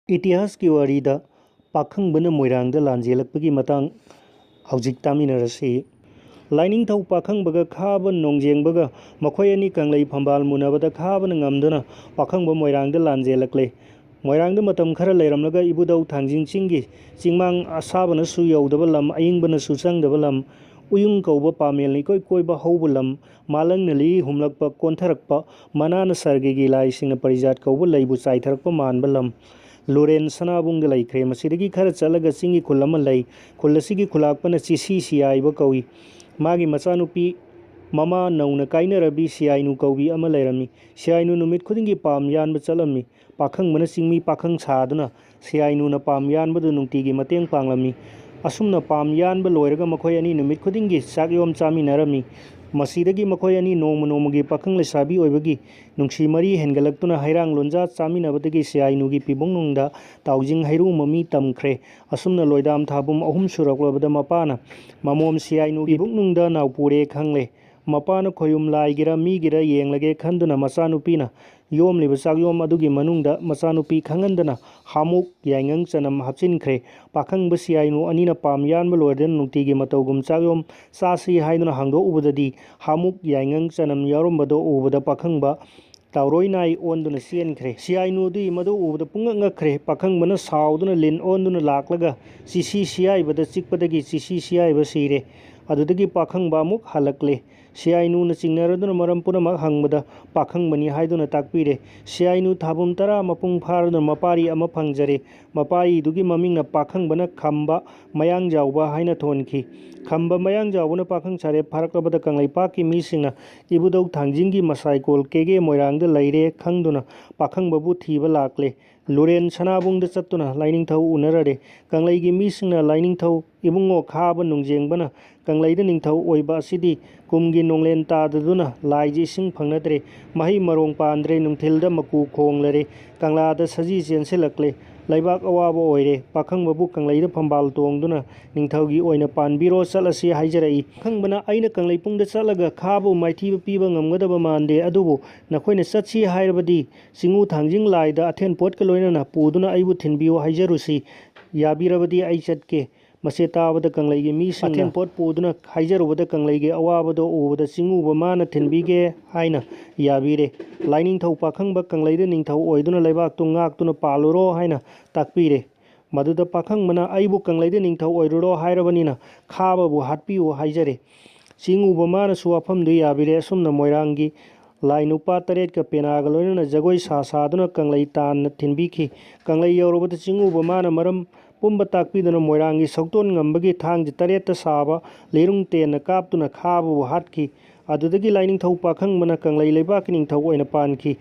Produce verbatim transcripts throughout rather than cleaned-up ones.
ꯏꯇꯤꯍꯥꯁꯀꯤ ꯋꯥꯔꯤꯗ ꯄꯥꯈꯪꯕꯅ ꯃꯣꯏꯔꯥꯡꯗ ꯂꯥꯟꯖꯦꯜꯂꯛꯄꯒꯤ ꯃꯇꯥꯡ ꯍꯧꯖꯤꯛ ꯇꯥꯃꯤꯟꯅꯔꯁꯤ꯫ ꯂꯥꯏꯅꯤꯡꯊꯧ ꯄꯥꯈꯪꯕꯒ ꯈꯥꯕ ꯅꯣꯡꯖꯦꯡꯕꯒ ꯃꯈꯣꯏ ꯑꯅꯤ ꯀꯪꯂꯩ ꯐꯝꯕꯥꯜ ꯃꯨꯟꯅꯕꯗ ꯈꯥꯕꯅ ꯉꯝꯗꯨꯅ ꯄꯥꯈꯪꯕ ꯃꯣꯏꯔꯥꯡꯗ ꯂꯥꯟꯖꯦꯜꯂꯛꯂꯦ꯫ ꯃꯣꯏꯔꯥꯡꯗ ꯃꯇꯝ ꯈꯔ ꯂꯩꯔꯝꯂꯒ ꯏꯕꯨꯙꯧ ꯊꯥꯡꯖꯤꯡ ꯆꯤꯡꯒꯤ ꯆꯤꯡꯃꯥꯡ ꯑꯁꯥꯕꯅꯁꯨ ꯌꯧꯗꯕ ꯂꯝ, ꯑꯏꯪꯕꯅꯁꯨ ꯆꯪꯗꯕ ꯂꯝ, ꯎꯌꯨꯡ ꯀꯧꯕ ꯄꯥꯃꯦꯜꯅ ꯏꯀꯣꯏ ꯀꯣꯏꯕ ꯍꯧꯕ ꯂꯝ, ꯃꯥꯂꯪꯅ ꯂꯤꯔꯤ ꯍꯨꯝꯂꯛꯄ ꯀꯣꯟꯊꯔꯛꯄ, ꯃꯅꯥꯅ ꯁꯔꯒꯒꯤ ꯂꯥꯏꯁꯤꯡꯅ ꯄꯔꯤꯖꯥꯠ ꯀꯧꯕ ꯂꯩꯕꯨ ꯆꯥꯏꯊꯔꯛꯄ ꯃꯥꯟꯕ ꯂꯝ, ꯂꯨꯔꯦꯟ ꯁꯅꯥꯕꯨꯡꯗ ꯂꯩꯈ꯭ꯔꯦ꯫ ꯃꯁꯤꯗꯒꯤ ꯈꯔ ꯆꯠꯂꯒ ꯆꯤꯡꯒꯤ ꯈꯨꯜ ꯑꯃ ꯂꯩ꯫ ꯈꯨꯜ ꯑꯁꯤꯒꯤ ꯈꯨꯜꯂꯥꯛꯄꯅ ꯆꯤꯁꯤ ꯁꯤꯌꯥꯏꯕ ꯀꯧꯏ꯫ ꯃꯥꯒꯤ ꯃꯆꯥꯅꯨꯄꯤ ꯃꯃꯥ ꯅꯧꯅ ꯀꯥꯏꯅꯔꯕꯤ ꯁꯤꯌꯥꯏꯅꯨ ꯀꯧꯕꯤ ꯑꯃ ꯂꯩꯔꯝꯃꯤ꯫ ꯁꯤꯌꯥꯏꯅꯨ ꯅꯨꯃꯤꯠ ꯈꯨꯗꯤꯡꯒꯤ ꯄꯥꯝ ꯌꯥꯟꯕ ꯆꯠꯂꯝꯃꯤ꯫ ꯄꯥꯈꯪꯕꯅ ꯆꯤꯡꯃꯤ ꯄꯥꯈꯪ ꯁꯥꯗꯨꯅ ꯁꯤꯌꯥꯏꯅꯨꯅ ꯄꯥꯝ ꯌꯥꯟꯕꯗꯨ ꯅꯨꯡꯇꯤꯒꯤ ꯃꯇꯦꯡ ꯄꯥꯡꯂꯝꯃꯤ꯫ ꯑꯁꯨꯝꯅ ꯄꯥꯝ ꯌꯥꯟꯕ ꯂꯣꯏꯔꯒ ꯃꯈꯣꯏ ꯑꯅꯤ ꯅꯨꯃꯤꯠ ꯈꯨꯗꯤꯡꯒꯤ ꯆꯥꯛꯌꯣꯝ ꯆꯥꯃꯤꯟꯅꯔꯝꯃꯤ꯫ ꯃꯁꯤꯗꯒꯤ ꯃꯈꯣꯏ ꯑꯅꯤ ꯅꯣꯡꯃ ꯅꯣꯡꯃꯒꯤ ꯄꯥꯈꯪ ꯂꯩꯁꯥꯕꯤ ꯑꯣꯏꯕꯒꯤ ꯅꯨꯡꯁꯤ ꯃꯔꯤ ꯍꯦꯟꯒꯠꯂꯛꯇꯨꯅ ꯍꯩꯔꯥꯡ ꯂꯣꯟꯖꯥ ꯆꯥꯃꯤꯟꯅꯕꯗꯒꯤ ꯁꯤꯌꯥꯏꯅꯨꯒꯤ ꯄꯤꯕꯨꯡꯅꯨꯡꯗ ꯇꯥꯎꯖꯤꯡ ꯍꯩꯔꯨ ꯃꯃꯤ ꯇꯝꯈ꯭ꯔꯦ꯫ ꯑꯁꯨꯝꯅ ꯂꯣꯏꯗꯥꯝ ꯊꯥꯕꯨꯝ ꯑꯍꯨꯝ ꯁꯨꯔꯛꯂꯕꯗ ꯃꯄꯥꯅ ꯃꯃꯣꯝ ꯁꯤꯌꯥꯏꯅꯨꯒꯤ ꯄꯤꯕꯨꯡꯅꯨꯡꯗ ꯅꯥꯎꯄꯨꯔꯦ ꯈꯪꯂꯦ꯫ ꯃꯄꯥꯅ ꯈꯣꯌꯨꯝ ꯂꯥꯏꯒꯤꯔ ꯃꯤꯒꯤꯔ ꯌꯦꯡꯂꯒꯦ ꯈꯟꯗꯨꯅ ꯃꯆꯥꯅꯨꯄꯤꯅ ꯌꯣꯝꯂꯤꯕ ꯆꯥꯛꯌꯣꯝ ꯑꯗꯨꯒꯤ ꯃꯅꯨꯡꯗ ꯃꯆꯥꯅꯨꯄꯤ ꯈꯪꯍꯟꯗꯅ ꯍꯥꯃꯨꯛ ꯌꯥꯏꯉꯪ ꯆꯅꯝ ꯍꯥꯞꯆꯤꯟꯈ꯭ꯔꯦ꯫ ꯄꯥꯈꯪꯕ ꯁꯤꯌꯥꯏꯅꯨ ꯑꯅꯤꯅ ꯄꯥꯝ ꯌꯥꯟꯕ ꯂꯣꯏꯔꯗꯨꯅ ꯅꯨꯡꯇꯤꯒꯤ ꯃꯇꯧꯒꯨꯝ ꯆꯥꯛꯌꯣꯝ ꯆꯥꯁꯤ ꯍꯥꯏꯗꯨꯅ ꯍꯥꯡꯗꯣꯛꯎꯕꯗꯗꯤ ꯍꯥꯃꯨꯛ ꯌꯥꯏꯉꯪ ꯆꯅꯝ ꯌꯥꯎꯔꯝꯕꯗꯣ ꯎꯕꯗ ꯄꯥꯈꯪꯕ ꯇꯥꯎꯔꯣꯏ ꯅꯥꯏ ꯑꯣꯟꯗꯨꯅ ꯆꯦꯟꯈ꯭ꯔꯦ꯫ ꯁꯤꯌꯥꯏꯅꯨꯗꯤ ꯃꯗꯨ ꯎꯕꯗ ꯄꯨꯡꯉꯛ ꯉꯛꯈ꯭ꯔꯦ꯫ ꯄꯥꯈꯪꯕꯅ ꯁꯥꯎꯗꯨꯅ ꯂꯤꯟ ꯑꯣꯟꯗꯨꯅ ꯂꯥꯛꯂꯒ ꯆꯤꯁꯤ ꯁꯤꯌꯥꯏꯕꯗ ꯆꯤꯛꯄꯗꯒꯤ ꯆꯤꯁꯤ ꯁꯤꯌꯥꯏꯕ ꯁꯤꯔꯦ꯫ ꯑꯗꯨꯗꯒꯤ ꯄꯥꯈꯪꯕ ꯑꯃꯨꯛ ꯍꯜꯂꯛꯂꯦ꯫ ꯁꯤꯌꯥꯏꯅꯨꯅ ꯆꯤꯡꯅꯔꯗꯨꯅ ꯃꯔꯝ ꯄꯨꯝꯅꯃꯛ ꯍꯪꯕꯗ ꯄꯥꯈꯪꯕꯅꯤ ꯍꯥꯏꯗꯨꯅ ꯇꯥꯛꯄꯤꯔꯦ꯫ ꯁꯤꯌꯥꯏꯅꯨ ꯊꯥꯕꯨꯝ ꯇꯔꯥ ꯃꯄꯨꯡ ꯐꯥꯔꯗꯨꯅ ꯃꯄꯥꯔꯤ ꯑꯃ ꯐꯪꯖꯔꯦ꯫ ꯃꯄꯥꯔꯤꯗꯨꯒꯤ ꯃꯃꯤꯡꯅ ꯄꯥꯈꯪꯕꯅ ꯈꯝꯕ ꯃꯌꯥꯡꯖꯥꯎꯕ ꯍꯥꯏꯅ ꯊꯣꯟꯈꯤ꯫ ꯈꯝꯕ ꯃꯌꯥꯡꯖꯥꯎꯕꯅ ꯄꯥꯈꯪ ꯁꯥꯔꯦ ꯐꯥꯔꯛꯂꯕꯗ ꯀꯪꯂꯩꯄꯥꯛꯀꯤ ꯃꯤꯁꯤꯡꯅ ꯏꯕꯨꯙꯧ ꯊꯥꯡꯖꯤꯡꯒꯤ ꯃꯁꯥꯏꯀꯣꯜ ꯀꯦꯒꯦ ꯃꯣꯏꯔꯥꯡꯗ ꯂꯩꯔꯦ ꯈꯪꯗꯨꯅ ꯄꯥꯈꯪꯕꯕꯨ ꯊꯤꯕ ꯂꯥꯛꯂꯦ꯫ ꯂꯨꯔꯦꯟ ꯁꯅꯥꯕꯨꯡꯗ ꯆꯠꯇꯨꯅ ꯂꯥꯏꯅꯤꯡꯊꯧ ꯎꯅꯔꯔꯦ꯫ ꯀꯪꯂꯩꯒꯤ ꯃꯤꯁꯤꯡꯅ ꯂꯥꯏꯅꯤꯡꯊꯧ ꯏꯕꯨꯡꯉꯣ ꯈꯥꯕ ꯅꯨꯡꯖꯦꯡꯕꯅ ꯀꯪꯂꯩꯗ ꯅꯤꯡꯊꯧ ꯑꯣꯏꯕ ꯑꯁꯤꯗꯤ ꯀꯨꯝꯒꯤ ꯅꯣꯡꯂꯦꯟ ꯇꯥꯗꯗꯨꯅ ꯂꯥꯏꯁꯤ ꯏꯁꯤꯡ ꯐꯪꯅꯗ꯭ꯔꯦ, ꯃꯍꯩ ꯃꯔꯣꯡ ꯄꯥꯟꯗ꯭ꯔꯦ, ꯅꯨꯡꯊꯤꯜꯗ ꯃꯀꯨ ꯈꯣꯡꯂꯔꯦ, ꯀꯪꯂꯥꯗ ꯁꯖꯤ ꯆꯦꯟꯁꯤꯜꯂꯛꯂꯦ, ꯂꯩꯕꯥꯛ ꯑꯋꯥꯕ ꯑꯣꯏꯔꯦ꯫ ꯄꯥꯈꯪꯕꯕꯨ ꯀꯪꯂꯩꯗ ꯐꯝꯕꯥꯜ ꯇꯣꯡꯗꯨꯅ ꯅꯤꯡꯊꯧꯒꯤ ꯑꯣꯏꯅ ꯄꯥꯟꯕꯤꯔꯣ, ꯆꯠꯂꯁꯤ ꯍꯥꯏꯖꯔꯛꯏ꯫ ꯄꯥꯈꯪꯕꯅ, "ꯑꯩꯅ ꯀꯪꯂꯩꯄꯨꯡꯗ ꯆꯠꯂꯒ ꯈꯥꯕꯕꯨ ꯃꯥꯏꯊꯤꯕ ꯄꯤꯕ ꯉꯝꯒꯗꯕ ꯃꯥꯟꯗꯦ, ꯑꯗꯨꯕꯨ ꯅꯈꯣꯏꯅ ꯆꯠꯁꯤ ꯍꯥꯏꯔꯕꯗꯤ ꯆꯤꯡꯉꯨ ꯊꯥꯡꯖꯤꯡ ꯂꯥꯏꯗ ꯑꯊꯦꯟ ꯄꯣꯠꯀ ꯂꯣꯏꯅꯅ ꯄꯨꯗꯨꯅ ꯑꯩꯕꯨ ꯊꯤꯟꯕꯤꯌꯨ ꯍꯥꯏꯖꯔꯨꯁꯤ꯫ ꯌꯥꯕꯤꯔꯕꯗꯤ ꯑꯩ ꯆꯠꯀꯦ꯫" ꯃꯁꯤ ꯇꯥꯕꯗ ꯀꯪꯂꯩꯒꯤ ꯃꯤꯁꯤꯡꯅ ꯑꯊꯦꯟ ꯄꯣꯠ ꯄꯨꯗꯨꯅ ꯍꯥꯏꯖꯔꯨꯕꯗ ꯀꯪꯂꯩꯒꯤ ꯑꯋꯥꯕꯗꯣ ꯎꯕꯗ ꯆꯤꯡꯉꯨꯕ ꯃꯥꯅ ꯊꯤꯟꯕꯤꯒꯦ ꯍꯥꯏꯅ ꯌꯥꯕꯤꯔꯦ꯫ ꯂꯥꯏꯅꯤꯡꯊꯧ ꯄꯥꯈꯪꯕ ꯀꯪꯂꯩꯗ ꯅꯤꯡꯊꯧ ꯑꯣꯏꯗꯨꯅ ꯂꯩꯕꯥꯛꯇꯨ ꯉꯥꯛꯇꯨꯅ ꯄꯥꯜꯂꯨꯔꯣ ꯍꯥꯏꯅ ꯇꯥꯛꯄꯤꯔꯦ꯫ ꯃꯗꯨꯗ ꯄꯥꯈꯪꯕꯅ, "ꯑꯩꯕꯨ ꯀꯪꯂꯩꯗ ꯅꯤꯡꯊꯧ ꯑꯣꯏꯔꯨꯔꯣ ꯍꯥꯏꯔꯕꯅꯤꯅ ꯈꯥꯕꯕꯨ ꯍꯥꯠꯄꯤꯌꯨ" ꯍꯥꯏꯖꯔꯦ꯫ ꯆꯤꯡꯉꯨꯕ ꯃꯥꯅꯁꯨ ꯋꯥꯐꯝꯗꯨ ꯌꯥꯕꯤꯔꯦ꯫ ꯑꯁꯨꯝꯅ ꯃꯣꯏꯔꯥꯡꯒꯤ ꯂꯥꯏ ꯅꯨꯄꯥ ꯇꯔꯦꯠꯀ ꯄꯦꯅꯥꯒ ꯂꯣꯏꯅꯅ ꯖꯒꯣꯏ ꯁꯥ ꯁꯥꯗꯨꯅ ꯀꯪꯂꯩ ꯇꯥꯟꯅ ꯊꯤꯟꯕꯤꯈꯤ꯫ ꯀꯪꯂꯩ ꯌꯧꯔꯕꯗ ꯆꯤꯡꯉꯨꯕ ꯃꯥꯅ ꯃꯔꯝ ꯄꯨꯝꯕ ꯇꯥꯛꯄꯤꯗꯨꯅ ꯃꯣꯏꯔꯥꯡꯒꯤ ꯁꯛꯇꯣꯟ ꯉꯝꯕꯒꯤ ꯊꯥꯡꯁꯦ ꯇꯔꯦꯠꯇ ꯁꯥꯕ ꯂꯤꯔꯨꯡ ꯇꯦꯟꯅ ꯀꯥꯞꯇꯨꯅ ꯈꯥꯕꯕꯨ ꯍꯥꯠꯈꯤ꯫ ꯑꯗꯨꯗꯒꯤ ꯂꯥꯏꯅꯤꯡꯊꯧ ꯄꯥꯈꯪꯕꯅ ꯀꯪꯂꯩ ꯂꯩꯕꯥꯛꯀꯤ ꯅꯤꯡꯊꯧ ꯑꯣꯏꯅ ꯄꯥꯟꯈꯤ꯫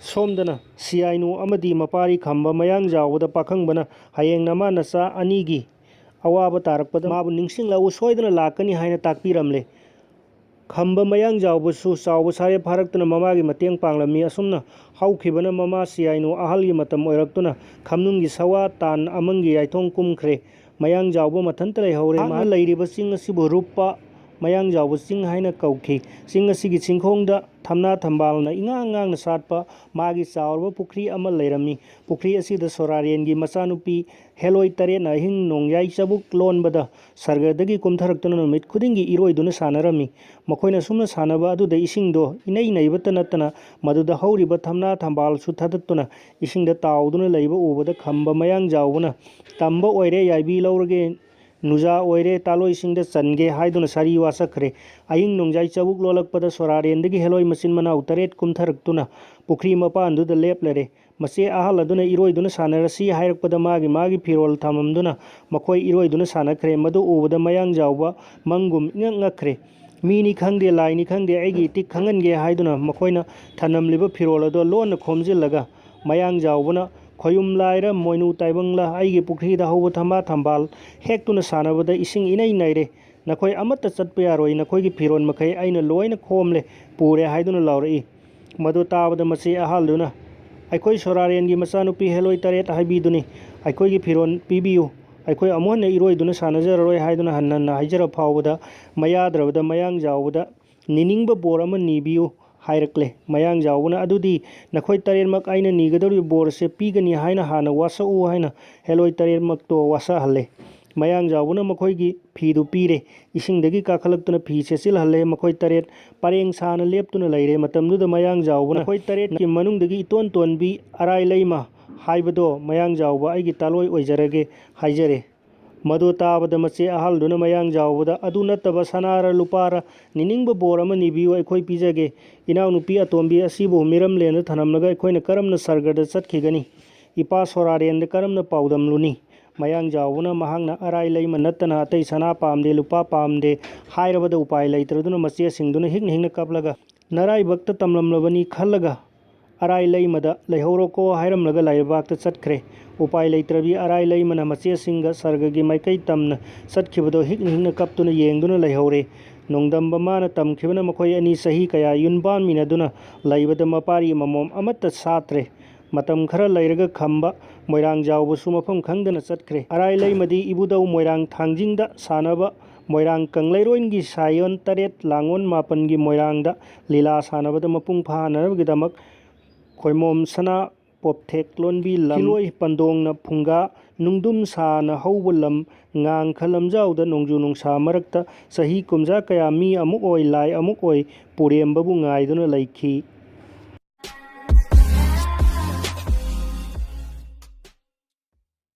ꯁꯣꯝꯗꯅ ꯁꯤꯌꯥꯏꯅꯨ ꯑꯃꯗꯤ ꯃꯄꯥꯔꯤ ꯈꯝꯕ ꯃꯌꯥꯡ ꯖꯥꯎꯕꯗ ꯄꯥꯈꯪꯕꯅ ꯍꯌꯦꯡ ꯅꯃꯥ ꯅꯆꯥ ꯑꯅꯤꯒꯤ ꯑꯋꯥꯕ ꯇꯥꯔꯛꯄꯗ ꯃꯥꯕꯨ ꯅꯤꯡꯁꯤꯡꯂꯛꯎ, ꯁꯣꯏꯗꯅ ꯂꯥꯛꯀꯅꯤ ꯍꯥꯏꯅ ꯇꯥꯛꯄꯤꯔꯝꯂꯦ꯫ ꯈꯝꯕ ꯃꯌꯥꯡ ꯖꯥꯎꯕꯁꯨ ꯆꯥꯎꯕ ꯁꯥꯔꯦ ꯐꯥꯔꯛꯇꯨꯅ ꯃꯃꯥꯒꯤ ꯃꯇꯦꯡ ꯄꯥꯡꯂꯝꯃꯤ꯫ ꯑꯁꯨꯝꯅ ꯍꯧꯈꯤꯕꯅ ꯃꯃꯥ ꯁꯤꯌꯥꯏꯅꯨ ꯑꯍꯜꯒꯤ ꯃꯇꯝ ꯑꯣꯏꯔꯛꯇꯨꯅ ꯈꯝꯅꯨꯡꯒꯤ ꯁꯋꯥ ꯇꯥꯟ ꯑꯃꯪꯒꯤ ꯌꯥꯏꯊꯣꯡ ꯀꯨꯝꯈ꯭ꯔꯦ꯫ ꯃꯌꯥꯡ ꯖꯥꯎꯕ ꯃꯊꯟꯇ ꯂꯩꯍꯧꯔꯦ꯫ ꯃꯍꯥꯛꯅ ꯃꯍꯥꯛꯅ ꯂꯩꯔꯤꯕ ꯆꯤꯡ ꯑꯁꯤꯕꯨ ꯔꯨꯞꯄ ꯃꯌꯥꯡ ꯖꯥꯎꯕ ꯆꯤꯡ ꯍꯥꯏꯅ ꯀꯧꯈꯤ꯫ ꯆꯤꯡ ꯑꯁꯤꯒꯤ ꯆꯤꯡꯈꯣꯡꯗ ꯊꯝꯅꯥ ꯊꯝꯕꯥꯜꯅ ꯏꯉꯥꯡ ꯉꯥꯡꯅ ꯁꯥꯠꯄ ꯃꯥꯒꯤ ꯆꯥꯎꯔꯕ ꯄꯨꯈ꯭ꯔꯤ ꯑꯃ ꯂꯩꯔꯝꯃꯤ꯫ ꯄꯨꯈ꯭ꯔꯤ ꯑꯁꯤꯗ ꯁꯣꯔꯥꯔꯦꯟꯒꯤ ꯃꯆꯥꯅꯨꯄꯤ ꯍꯦꯂꯣꯏ ꯇꯔꯦꯠꯅ ꯑꯍꯤꯡ ꯅꯣꯡꯌꯥꯏ ꯆꯕꯨꯛ ꯂꯣꯟꯕꯗ ꯁꯔꯒꯗꯒꯤ ꯀꯨꯝꯊꯔꯛꯇꯨꯅ ꯅꯨꯃꯤꯠ ꯈꯨꯗꯤꯡꯒꯤ ꯏꯔꯣꯏꯗꯨꯅ ꯁꯥꯟꯅꯔꯝꯃꯤ꯫ ꯃꯈꯣꯏꯅ ꯁꯨꯝꯅ ꯁꯥꯟꯅꯕ ꯑꯗꯨꯗ ꯏꯁꯤꯡꯗꯣ ꯏꯅꯩ ꯅꯩꯕꯇ ꯅꯠꯇꯅ ꯃꯗꯨꯗ ꯍꯧꯔꯤꯕ ꯊꯝꯅꯥ ꯊꯝꯕꯥꯜꯁꯨ ꯊꯥꯗꯠꯇꯨꯅ ꯏꯁꯤꯡꯗ ꯇꯥꯎꯗꯨꯅ ꯂꯩꯕ ꯎꯕꯗ ꯈꯝꯕ ꯃꯌꯥꯡ ꯖꯥꯎꯕꯅ, "ꯇꯝꯕ ꯑꯣꯏꯔꯦ, ꯌꯥꯏꯕꯤ ꯂꯧꯔꯒꯦ, ꯅꯨꯖꯥ ꯑꯣꯏꯔꯦ, ꯇꯥꯂꯣꯏꯁꯤꯡꯗ ꯆꯟꯒꯦ" ꯍꯥꯏꯗꯨꯅ ꯁꯥꯔꯤ ꯋꯥꯁꯛꯈ꯭ꯔꯦ꯫ ꯑꯍꯤꯡ ꯅꯣꯡꯖꯥꯏ ꯆꯕꯨꯛ ꯂꯣꯜꯂꯛꯄꯗ ꯁꯣꯔꯥꯔꯦꯟꯗꯒꯤ ꯍꯦꯂꯣꯏ ꯃꯆꯤꯟ ꯃꯅꯥꯎ ꯇꯔꯦꯠ ꯀꯨꯝꯊꯔꯛꯇꯨꯅ ꯄꯨꯈ꯭ꯔꯤ ꯃꯄꯥꯟꯗꯨꯗ ꯂꯦꯞꯂꯔꯦ꯫ ꯃꯆꯦ ꯑꯍꯜ ꯑꯗꯨꯅ ꯏꯔꯣꯏꯗꯨꯅ ꯁꯥꯟꯅꯔꯁꯤ ꯍꯥꯏꯔꯛꯄꯗ ꯃꯥꯒꯤ ꯃꯥꯒꯤ ꯐꯤꯔꯣꯜ ꯊꯝꯃꯝꯗꯨꯅ ꯃꯈꯣꯏ ꯏꯔꯣꯏꯗꯨꯅ ꯁꯥꯟꯅꯈ꯭ꯔꯦ꯫ ꯃꯗꯨ ꯎꯕꯗ ꯃꯌꯥꯡ ꯖꯥꯎꯕ ꯃꯪꯒꯨꯝ ꯏꯉꯛ ꯉꯛꯈ꯭ꯔꯦ꯫ ꯃꯤꯅꯤ ꯈꯪꯗꯦ, ꯂꯥꯏꯅꯤ ꯈꯪꯗꯦ, ꯑꯩꯒꯤ ꯏꯇꯤꯛ ꯈꯪꯍꯟꯒꯦ ꯍꯥꯏꯗꯨꯅ ꯃꯈꯣꯏꯅ ꯊꯅꯝꯂꯤꯕ ꯐꯤꯔꯣꯜ ꯑꯗꯨ ꯂꯣꯟꯅ ꯈꯣꯝꯖꯤꯜꯂꯒ ꯃꯌꯥꯡ ꯖꯥꯎꯕꯅ, "ꯈꯣꯌꯨꯝ ꯂꯥꯏꯔ, ꯃꯣꯏꯅꯨ ꯇꯥꯏꯕꯪꯂ, ꯑꯩꯒꯤ ꯄꯨꯈ꯭ꯔꯤꯗ ꯍꯧꯕ ꯊꯝꯕꯥ ꯊꯝꯕꯥꯜ ꯍꯦꯛꯇꯨꯅ ꯁꯥꯟꯅꯕꯗ ꯏꯁꯤꯡ ꯏꯅꯩ ꯅꯩꯔꯦ꯫ ꯅꯈꯣꯏ ꯑꯃꯠꯇ ꯆꯠꯄ ꯌꯥꯔꯣꯏ, ꯅꯈꯣꯏꯒꯤ ꯐꯤꯔꯣꯜ ꯃꯈꯩ ꯑꯩꯅ ꯂꯣꯏꯅ ꯈꯣꯝꯂꯦ, ꯄꯨꯔꯦ" ꯍꯥꯏꯗꯨꯅ ꯂꯥꯎꯔꯛꯏ꯫ ꯃꯗꯨ ꯇꯥꯕꯗ ꯃꯆꯦ ꯑꯍꯜꯗꯨꯅ, ꯑꯩꯈꯣꯏ ꯁꯣꯔꯥꯔꯦꯟꯒꯤ ꯃꯆꯥꯅꯨꯄꯤ ꯍꯦꯂꯣꯏ ꯇꯔꯦꯠ ꯍꯥꯏꯕꯤꯗꯨꯅꯤ꯫ ꯑꯩꯈꯣꯏꯒꯤ ꯐꯤꯔꯣꯜ ꯄꯤꯕꯤꯌꯨ, ꯑꯩꯈꯣꯏ ꯑꯃꯨꯛ ꯍꯟꯅ ꯏꯔꯣꯏꯗꯨꯅ ꯁꯥꯟꯅꯖꯔꯔꯣꯏ" ꯍꯥꯏꯗꯨꯅ ꯍꯟꯅ ꯍꯟꯅ ꯍꯥꯏꯖꯔ ꯐꯥꯎꯕꯗ, ꯃꯌꯥꯗ꯭ꯔꯕꯗ ꯃꯌꯥꯡꯖꯥꯎꯕꯗ "ꯅꯤꯅꯤꯡꯕ ꯕꯣꯔ ꯑꯃ ꯅꯤꯕꯤꯌꯨ" ꯍꯥꯏꯔꯛꯂꯦ꯫ ꯃꯌꯥꯡꯖꯥꯎꯕꯅ "ꯑꯗꯨꯗꯤ ꯅꯈꯣꯏ ꯇꯔꯦꯠꯃꯛ ꯑꯩꯅ ꯅꯤꯒꯗꯧꯔꯤꯕ ꯕꯣꯔ ꯑꯁꯦ ꯄꯤꯒꯅꯤ ꯍꯥꯏꯅ ꯍꯥꯟꯅ ꯋꯥꯁꯛꯎ" ꯍꯥꯏꯅ ꯍꯦꯂꯣꯏ ꯇꯔꯦꯠꯃꯛꯇꯣ ꯋꯥꯁꯛꯍꯜꯂꯦ꯫ ꯃꯌꯥꯡꯖꯥꯎꯕꯅ ꯃꯈꯣꯏꯒꯤ ꯐꯤꯗꯨ ꯄꯤꯔꯦ꯫ ꯏꯁꯤꯡꯗꯒꯤ ꯀꯥꯈꯠꯂꯛꯇꯨꯅ ꯐꯤ ꯁꯦꯠꯆꯤꯜꯍꯜꯂꯦ꯫ ꯃꯈꯣꯏ ꯇꯔꯦꯠ ꯄꯔꯦꯡ ꯁꯥꯅ ꯂꯦꯞꯇꯨꯅ ꯂꯩꯔꯦ꯫ ꯃꯇꯝꯗꯨꯗ ꯃꯌꯥꯡꯖꯥꯎꯕꯅ ꯃꯈꯣꯏ ꯇꯔꯦꯠꯀꯤ ꯃꯅꯨꯡꯗꯒꯤ ꯏꯇꯣꯟ ꯇꯣꯟꯕꯤ ꯑꯔꯥꯏ ꯂꯩꯃ ꯍꯥꯏꯕꯗꯣ "ꯃꯌꯥꯡꯖꯥꯎꯕ, ꯑꯩꯒꯤ ꯇꯥꯂꯣꯏ ꯑꯣꯏꯖꯔꯒꯦ" ꯍꯥꯏꯖꯔꯦ꯫ ꯃꯗꯨ ꯇꯥꯕꯗ ꯃꯆꯦ ꯑꯍꯜꯗꯨꯅ ꯃꯌꯥꯡꯖꯥꯎꯕꯗ "ꯑꯗꯨ ꯅꯠꯇꯕ ꯁꯅꯥꯔ ꯂꯨꯄꯥꯔ ꯅꯤꯅꯤꯡꯕ ꯕꯣꯔ ꯑꯃ ꯅꯤꯕꯤꯌꯨ, ꯑꯩꯈꯣꯏ ꯄꯤꯖꯒꯦ꯫ ꯏꯅꯥꯎꯅꯨꯄꯤ ꯑꯇꯣꯝꯕꯤ ꯑꯁꯤꯕꯨ ꯃꯤꯔꯝꯂꯦꯟꯗ ꯊꯅꯝꯂꯒ ꯑꯩꯈꯣꯏꯅ ꯀꯔꯝꯅ ꯁꯔꯒꯗ ꯆꯠꯈꯤꯒꯅꯤ? ꯏꯄꯥ ꯁꯣꯔꯥꯔꯦꯟꯗ ꯀꯔꯝꯅ ꯄꯥꯎꯗꯝꯂꯨꯅꯤ?" ꯃꯌꯥꯡꯖꯥꯎꯕꯅ ꯃꯍꯥꯛꯅ "ꯑꯔꯥꯏ ꯂꯩꯃ ꯅꯠꯇꯅ ꯑꯇꯩ ꯁꯅꯥ ꯄꯥꯝꯗꯦ, ꯂꯨꯄꯥ ꯄꯥꯝꯗꯦ" ꯍꯥꯏꯔꯕꯗ ꯎꯄꯥꯏ ꯂꯩꯇ꯭ꯔꯗꯨꯅ ꯃꯆꯦꯁꯤꯡꯗꯨꯅ ꯍꯤꯛꯅ ꯍꯤꯛꯅ ꯀꯞꯂꯒ "ꯅꯔꯥꯏꯕꯛꯇ ꯇꯝꯂꯝꯂꯕꯅꯤ" ꯈꯜꯂꯒ ꯑꯔꯥꯏ ꯂꯩꯃꯗ "ꯂꯩꯍꯧꯔꯣꯀꯣ" ꯍꯥꯏꯔꯝꯂꯒ ꯂꯥꯏꯔꯩꯕꯥꯛꯇ ꯆꯠꯈ꯭ꯔꯦ꯫ ꯎꯄꯥꯏ ꯂꯩꯇ꯭ꯔꯕꯤ ꯑꯔꯥꯏ ꯂꯩꯃꯅ ꯃꯆꯦꯁꯤꯡꯒ ꯁꯔꯒꯒꯤ ꯃꯥꯏꯀꯩ ꯇꯝꯅ ꯆꯠꯈꯤꯕꯗꯣ ꯍꯤꯛꯅ ꯍꯤꯛꯅ ꯀꯞꯇꯨꯅ ꯌꯦꯡꯗꯨꯅ ꯂꯩꯍꯧꯔꯦ꯫ ꯅꯣꯡꯗꯝꯕ ꯃꯥꯅ ꯇꯝꯈꯤꯕꯅ ꯃꯈꯣꯏ ꯑꯅꯤ ꯆꯍꯤ ꯀꯌꯥ ꯌꯨꯝꯕꯥꯟꯃꯤꯟꯅꯗꯨꯅ ꯂꯩꯕꯗ ꯃꯄꯥꯔꯤ ꯃꯃꯣꯝ ꯑꯃꯠꯇ ꯁꯥꯠꯇ꯭ꯔꯦ꯫ ꯃꯇꯝ ꯈꯔ ꯂꯩꯔꯒ ꯈꯝꯕ ꯃꯣꯏꯔꯥꯡꯖꯥꯎꯕꯁꯨ ꯃꯐꯝ ꯈꯪꯗꯅ ꯆꯠꯈ꯭ꯔꯦ꯫ ꯑꯔꯥꯏ ꯂꯩꯃꯗꯤ ꯏꯕꯨꯙꯧ ꯃꯣꯏꯔꯥꯡ ꯊꯥꯡꯖꯤꯡꯗ ꯁꯥꯟꯅꯕ ꯃꯣꯏꯔꯥꯡ ꯀꯪꯂꯩꯔꯣꯟꯒꯤ ꯁꯥꯏꯑꯣꯟ ꯇꯔꯦꯠ ꯂꯥꯡꯑꯣꯟ ꯃꯥꯄꯟꯒꯤ ꯃꯣꯏꯔꯥꯡꯗ ꯂꯤꯂꯥ ꯁꯥꯟꯅꯕꯗ ꯃꯄꯨꯡ ꯐꯥꯍꯟꯅꯕꯒꯤꯗꯃꯛ ꯈꯣꯏꯃꯣꯝ ꯁꯅꯥ ꯄꯣꯞꯊꯦꯛ ꯂꯣꯟꯕꯤ ꯂꯝ ꯈꯤꯂꯣꯏ ꯄꯟꯗꯣꯡꯅ ꯐꯨꯡꯒꯥ ꯅꯨꯡꯗꯨꯝ ꯁꯥꯅ ꯍꯧꯕ ꯂꯝ ꯉꯥꯡꯈ ꯂꯝꯖꯥꯎꯗ ꯅꯣꯡꯖꯨ ꯅꯨꯡꯁꯥ ꯃꯔꯛꯇ ꯆꯍꯤ ꯀꯨꯝꯖꯥ ꯀꯌꯥ ꯃꯤ ꯑꯃꯨꯛ ꯑꯣꯏ, ꯂꯥꯏ ꯑꯃꯨꯛ ꯑꯣꯏ ꯄꯨꯔꯦꯝꯕꯕꯨ ꯉꯥꯏꯗꯨꯅ ꯂꯩꯈꯤ꯫